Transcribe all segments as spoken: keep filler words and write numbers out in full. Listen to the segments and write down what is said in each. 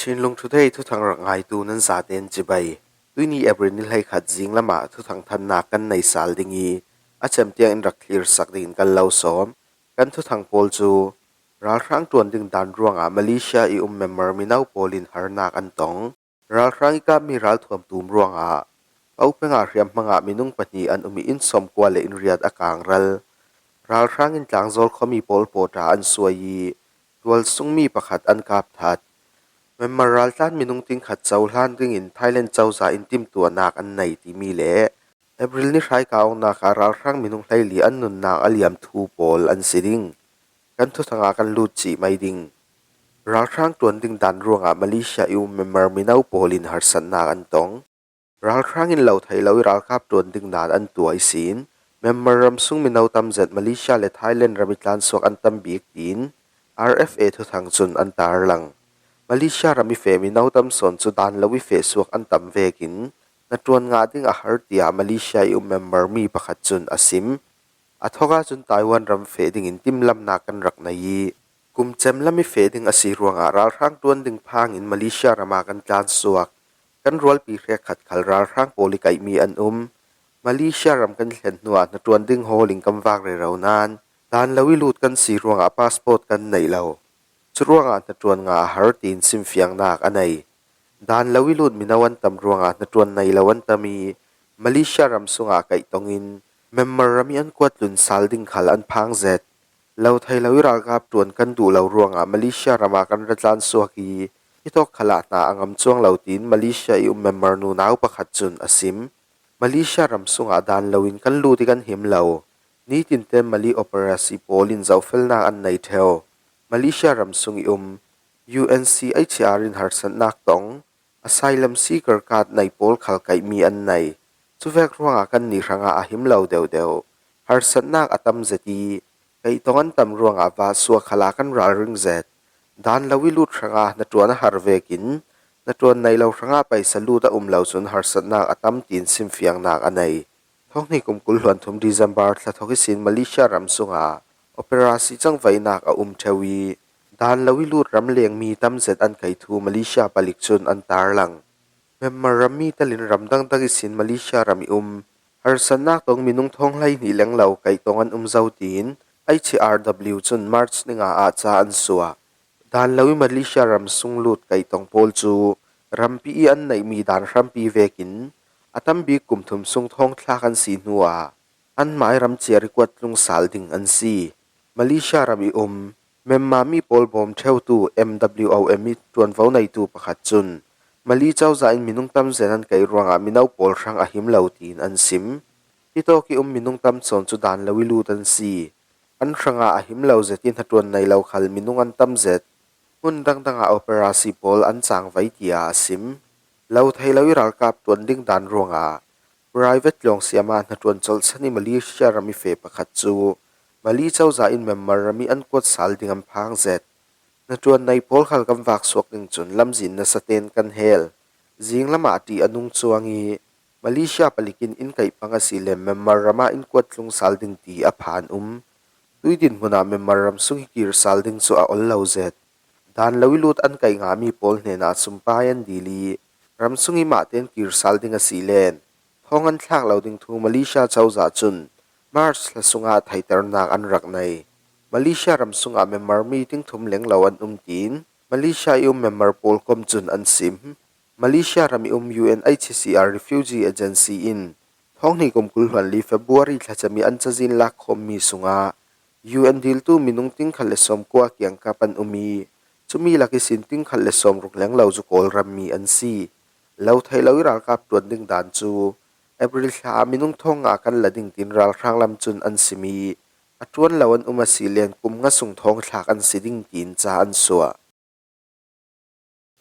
Chinlung Today thuthang rak ngaitu nan zaten chibai. Tuini April ni hleikhat zing lamah thuthang thannak kan nei sal ding i, a chem tiang in rak thlir sak dingin kan lo sawm. Kan thuthang pawl cu ralhrang ṭuan ding dan ruangah Malaysia i um Myanmar mino pawl in harnak an tong. Ralhrang i kapmi ralthuam tum ruangah Paupeng ah hriamhmang ah minung pahnih an um i inn sawmkua le inn riat a kangral. Ralhrang in tlangzawl khuami pawl pawt ah an suai i tualsungmi pakhat an kap that. Myanmar raltlan minung tingkhat cohlan dingin Thailand cozah in timtuahnak an nei timi le April ni hrai ka awknak ah ralhrang minung hleili an nunnak a liam thu pawl an si ding. Kan thuthang ah kan lut cih mai ding. Ralhrang ṭuan ding dan ruangah Malaysia i um Myanmar mino pawl in harsatnak an tong. Ralhrang in lo thei lo i ralkap ṭuan ding dan an tuah ihsin Myanmar ram sung mino tam zet Malaysia le Thailand ram i tlansuak an tam bik tiin R F A thuthang cun an tarlang. Malaysia ram i feh mino tam sawn cu dan lo i feh suak an tam vekin hnaṭuan ngah ding a har, tiah Malaysia i um Myanmar mi pakhat cun a sim. A thawk ahcun Taiwan ram feh dingin timlamnak kan rak nei i, kum cem lam i feh ding a si ruangah ralhrang ṭuan ding phangin Malaysia ram ah kan tlansuak. Kan rualpi hrekkhat khal ralhrang pawl i kaihmi an um. Malaysia ram kan thlen hnuah hnaṭuan ding hawl in kan vak rero nain dan lo i lut kan si ruangah passport kan neih lo. Curuangah hnaṭuan ngah a har, tiin simfiangnak a nei. Dan lo i lut mino an tam ruangah hnaṭuan nei lo an tam i, Malaysia ram sungah kaih tongin Myanmar ram i an kuat tlun sal ding khal an phang zet. Lo thei lo i ralkap ṭuan kan duh lo ruangah Malaysia ram ah kan ra tlansuak i, hitawk khalah hna a ngam cuang lo, tiin Malaysia i um Myanmar nunau pakhat cun a sim. Malaysia ram sungah dan loin kan lut i kan him lo. Nitinten Malay operasi pawl in zohfelnak an nei ṭheu. Malaysia ram sung i um U N C H R in harsatnak tong, asylum seeker card nei pawl khal kaihmi an nei. Cuvek ruangah kannih hrangah a him lo deuhdeuh. Harsatnak a tam zet i, kaih tong an tam ruangah vahsuak khalah kan ralring zet. Dan lo i lut hrangah hnaṭuan a har vekin hnaṭuan nei lo hrangah paisa lut a um lo cun harsatnak a tam, tiin simfiangnak a nei. Thawng hnih kum kul hluan thum December thla thawk ihsin Malaysia ram sungah operasi cangvaihnak a um ṭheu i, dan lo i lut ramleng mi tam zet an kaih thu Malaysia palik cun an tarlang. Myanmar ram mi telin ram dangdang ihsin Malaysia ram i um harsatnak tong minung thawng hleihnih lenglo kaih tong an um zo, tiin H R W cun March ni nga ah ca an suah. Dan lo i Malaysia ram sung lut kaih tong pawl cu rampi i an neihmi dan hrampi vekin a tam bik kum thum sung thawngthlak an si hnuah anmai ram ciar i kuat tlung sal ding an si. Malaysia ram i um Myanmar mi pawl bawm ṭheutu M W O M i ṭuanvo neitu pakhat cun Malay cozah in minung tam zet an kaih ruangah mino pawl hrang a him lo, tiin an sim. Hitawk i um minung tam sawn cu dan lo i lut an si. An hrangah a him lo zet i hnaṭuan nei lo khal minung an tam zet. Hmun dangdang ah operasi pawl an cangvai, tiah a sim. Lo thei lo i ralkap ṭuan ding dan ruangah private tlawng siam ah hnaṭuan colhsan i Malaysia ram i feh pakhat cu Malay cozah in Myanmar ram i an kuat sal ding an phang zet. Hnaṭuan nei pawl khal kan vak suak ding cun lamzin nasa tein kan hel. Zing lamah ṭih a nung cuang i, Malaysia palik in inn kaih pang a si le Myanmar ram ah inn kuat tlung sal ding ti a phan um. Tui dinhmun ah Myanmar ram sung i kir sal ding cu a ol lo zet. Dan lo i lut an kaih ngahmi pawl hnenah sumpai an dil i, ram sung i mah tein kir sal ding a si len thawng an thlak lo ding thu Malaysia cozah cun March thla sungah theihternak an rak nei. Malaysia ram sungah Myanmar mi ting thum lenglo an um, tiin Malaysia i um Myanmar pawl kom cun an sim. Malaysia ram i um U N H C R Refugee Agency in thawng hnih kum kul hluan li February thlacam i an cazin lakkhawmmi sungah U N diltu minung tingkhat le sawmkua kiangkap an um i, cumi lak ihsin tingkhat le sawmruk lenglo cu Kawlram mi an si. Lo thei lo i ralkap ṭuan ding dan cu April thla ah minung thawng nga kan la ding, tiin ralhrang lam cun an sim i, a ṭuan lo an um a si len kum nga sung thawngthlak an si ding, tiin ca an suah.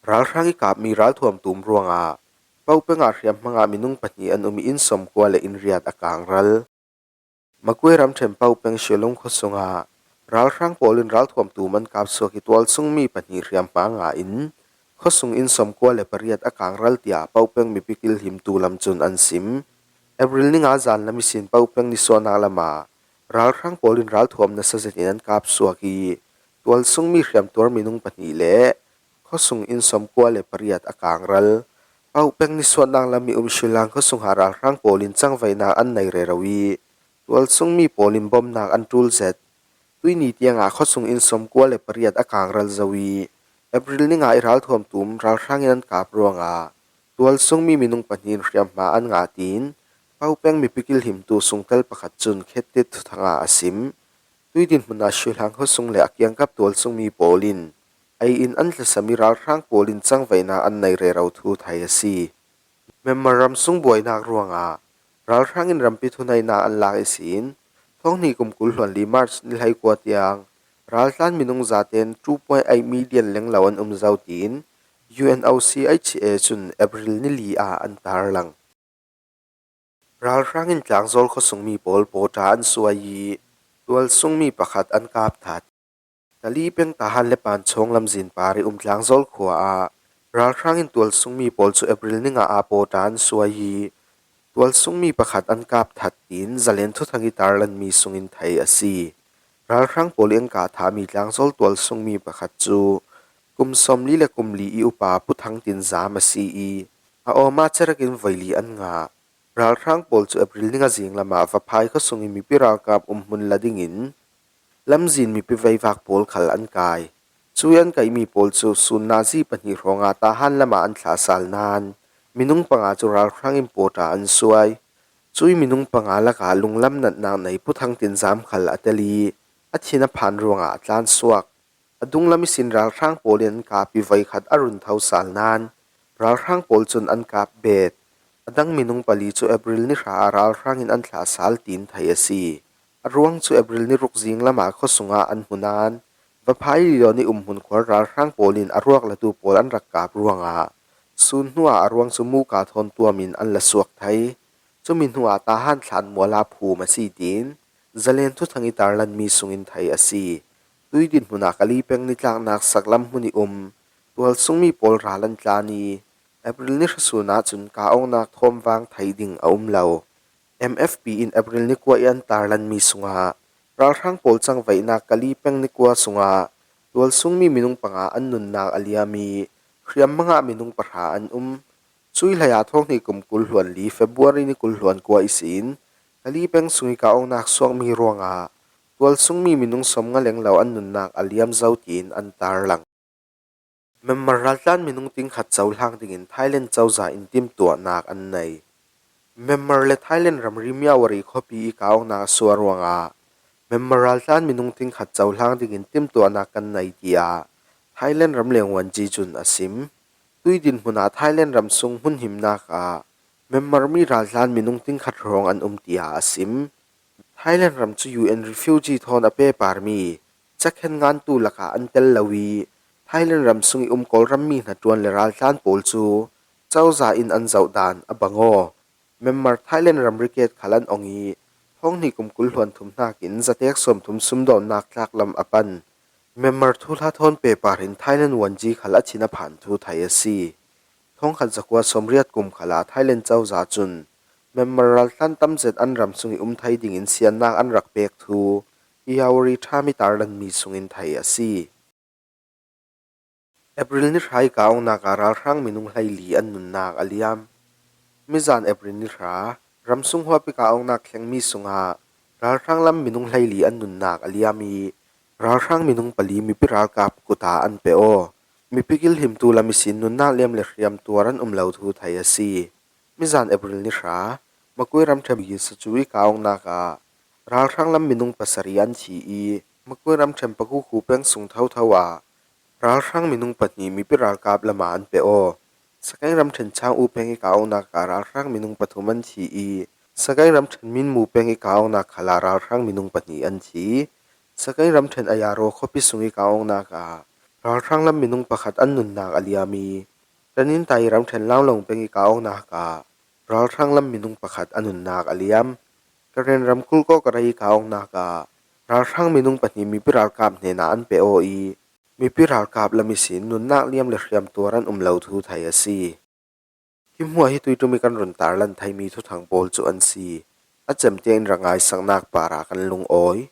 Ralhrang i kapmi ralthuam tum ruangah Paupeng ah hriamhmang ah minung pahnih an um i inn sawmkua le inn riat a kangral. Magway ramṭhen Paupeng Shillong khuasung ah ralhrang pawl in ralthuam tum an kap suak i tualsungmi pahnih hriamhma ngah in khuasung inn sawmkua le pariat a kangral, tiah Paupeng mipi kilhimtu lam cun an sim. April ni nga zan lam ihsin Paupeng nisuahnak lam ah ralhrang pawl in ralthuam nasa zet in an kap suak i tualsungmi hriamtuar minung pahnih le khuasung inn sawmkua le pariat a kangral. Paupeng nisuatnak lam i um Shillong khuasungah ralhrang pawl in cangvaihnak an nei rero i, tualsung mi pawl in bomnak an ṭul zet. Tuini tiangah khuasung inn sawmkua le pariat a kangral zo i, April ni nga i ralthuam tum ralhrang in an kap ruangah tualsung mi minung pahnih in hriamhma an ngah tiin Paupeng mipi kilhimtu sungtel pakhat cun Khettit thuthangah a sim. Tuidin hmunah Shillong khuasung le a kiangkap tualsung mi pawl in ei in an tlasam i ralhrang pawl in cangvaihnak an nei rero thu thei a si. Myanmar ramsung buainak ruangah ralhrang in rampi thuneihnak an lak ihsin, thawng hnih kum kul hluan li March ni hleikua tiang raltlan minung zaten two point eight million lenglo an um zo tiin U N O C H A cun April ni li ah an tarlang. Ralhrang in Tlangzawl khuasung mi pawl pawṭa an suai i, tualsung mi pakhat an kap that. Kali peng Tahan le Panchawng lamzin par i um Tlangzawl khua ah ralhrang in tualsung mi pawl cu April ni nga ah pawṭa an suai i, tualsung mi pakhat an kap that tiin Zalen thuthang i tarlanmi sungin thei a si. Ralhrang pawl i an kah thahmi Tlangzawl tualsung mi pakhat cu kum sawmli le kum li i upa Pu Thang Tin Zam a si i, a awm ah cerek in voi li an ngah. Ralhrang pawl cu April ni nga zinglam ah Vaphai khuasung i mipi ralkap umhmun la dingin lamzin mipi veivak pawl khal an kai. Cui an kaihmi pawl cu sun nazi pahnih hrawngah Tahan lam ah an thlah sal nain minung panga cu ralhrang in pawṭa an suai. Cui minung panga lakah lunglam natnak nei Pu Thang Tin Zam khal a tel i, a thin a phan ruangah a tlansuak. A dunglam ihsin ralhrang pawl in an kap i voikhat a run tho sal nain ralhrang pawl cun an kap bet. A dang minung pali cu April ni hra ah ralhrang in an thlah sal tiin thei a si. A ruang cu April ni ruk zinglam ah khuasung ah an hmu nain Vaphai Lilawn i umhmun khuar ralhrang pawl in a ruak latu pawl an rak kap ruangah sun hnuah a ruang cu muka thawn tuam in an la suak thei. Cumi hnuah Tahan thlan mual ah phum a si tiin Zalen thuthang i tarlanmi sungin thei a si. Tuidin hmunah Kali peng nitlaknak saklam hmun i um tualsung mi pawl ral an tlan i, April ni hra sun ahcun kah awknak thawmvang thei ding a um lo. M F P in April ni kua i an tarlanmi sungah ralhrang pawl cangvaihnak Kali peng ni kua sungah tualsung mi minung panga an nunnak a liam i, hriam mangah minung pahra an um. Cui hleiah thawng hnih kum kul hluan li February ni kul hluan kua ihsin Kali peng sung i kah awknak suakmi ruangah tualsung mi minung sawmnga lenglo an nunnak a liam zo tiin an tarlang. Myanmar raltlan minung tingkhat cohlang dingin Thailand cozah in timtuahnak an nei. Myanmar le Thailand ramri Myawaddy khuapi i kah awknak a suah ruangah Myanmar raltlan minung tingkhat cohlang dingin timtuahnak kan nei, tiah Thailand ram lengwanci cun a sim. Tuidin hmunah Thailand ram sung hmun himnak ah Myanmar mi raltlan minung tingkhat hrawng an um, tiah a sim. Thailand ram cu U N refugee thawn a peparmi cakhen ngantu lakah an tel lo i, Thailand ram sung i um Kawlram mi hnaṭuan le raltlan pawl cu cozah in an zoh dan a bang aw. Myanmar Thailand ramri ket khal an ong i, thawng hnih kum kul hluan thum hnakin zatek sawmthum sumdawnnak tlaklam a pan. Myanmar thuhla thawn pepar in Thailand wanci khal a thin a phan thu thei a si. Thawngkhat zakua sawmriat kum khalah Thailand cozah cun Myanmar raltlan tamzet an ram sung i um thei dingin siannak an rak pek thu Irrawaddy Times i tarlanmi sungin thei a si. April ni hra i kah awknak ah ralhrang minung hleili an nunnak a liam. Mizan April ni hra, ramsung huap i kah awknak thlengmi sungah ralhrang lam minung hleili an nunnak a liam i, ralhrang minung pali mipi ralkap kut ah an pe aw. Mipi kilhimtu lam ihsin nunnak liam le hriam tuar an um lo thu thei a si. Mizan April ni hra, Makui ramṭhen Sacu i kah awknak ah ralhrang lam minung pasarih an thi i, Makui ramṭhen Pakukhu peng sung thotho ah ralhrang minung pahnih mipi ralkap lamah an pe aw. Sagaing ramṭhen Chang U peng i kah awknak ah ralhrang minung pathum an thi i, Sagaing ramṭhen Minmu peng i kah awknak khalah ralhrang minung pahnih an thi. Sagaing ramṭhen Ayaro khuapi sung i kah awknak ah ralhrang lam minung pakhat an nunnak a liam i, Tanintai ramṭhen Langlong peng i kah awknak ah ralhrang lam minung pakhat a nunnak a liam. Karen ramkulh Kawkareik i kah awknak ah ralhrang minung pahnih mipi ralkap hnenah an pe aw i, mipi ralkap lam ihsin nunnak liam le hriam tuar an um lo thu thei a si. Hi hmuah hi tuiṭum i kan run tarlan theimi thuthang pawl cu an si. A cem tiangin rak ngaisaknak parah kan lungawi.